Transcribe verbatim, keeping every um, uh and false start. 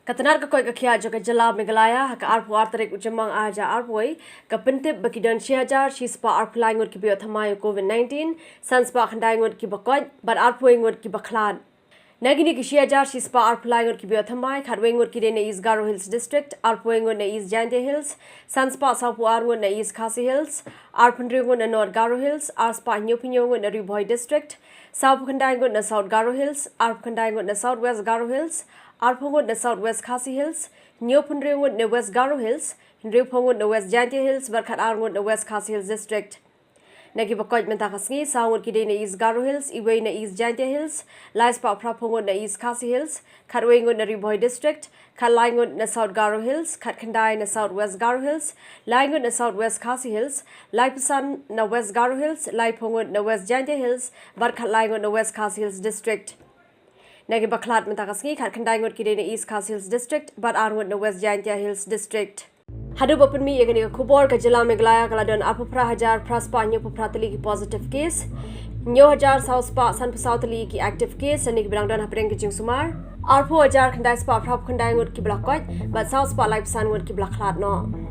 Ka tnad ka koit ka khiah jong ka jylla Meghalaya ha ka arphew ar tarik u Jymmang ar hajar arphew wei ka pyntip ba ki don shi hajar shi spah arphew lai ngut kiba ïoh thymmai u COVID nineteen, san spah khyndai ngut kiba koit bad arphew wei ngut kiba khlad. Na kine ki shi hajar shi spah arphew lai ngut kiba ïoh thymmai, khatwei ngut ki dei na East Garo Hills District, arphew wei ngut na East Jaintia Hills, san spah sawphew ar ngut na East Khasi Hills, arphew hynriew ngut na North Garo Hills, ar spah hynñiewphew hynñiew ngut na Ri Bhoi District, sawphew khyndai ngut na South Garo Hills, arphew khyndai ngut na South West Garo Hills, arphew ngut na South West Khasi Hills, hynñiewphew hynriew ngut na West Garo Hills, hynriewphew ngut na West Jaintia Hills bad khatar ngut na West Khasi Hills District. Na kiba koit mynta ka sngi, saw ngut ki dei na East Garo Hills, iwei na East Jaintia Hills, lai spah phraphew ngut na East Khasi Hills, khatwei ngut na Ri Bhoi District, khatlai ngut na South Garo Hills, khatkhyndai na South West Garo Hills, lai ngut na South West Khasi Hills, laiphew san na West Garo Hills, laiphew ngut na West Jaintia Hills bad khatlai ngut na West Khasi Hills District. Na kiba khlad mynta ka sngi, khatkhyndai ngut ki dei na East Khasi Hills District bad ar ngut na West Jaintia Hills District. Haduh ba pynmih ïa kane ka khubor, ka jylla Meghalaya ka la don arphew phra hajar phra spah hynñiewphew phra tylli ki positive case, hynñiew hajar saw spah sanphew saw tylli ki active case, lane kiba dang don hapdeng ka jingsumar, arphew hajar khyndai spah phraphew khyndai ngut kiba la koit bad saw spah laiphew san ngut kiba la khlad noh.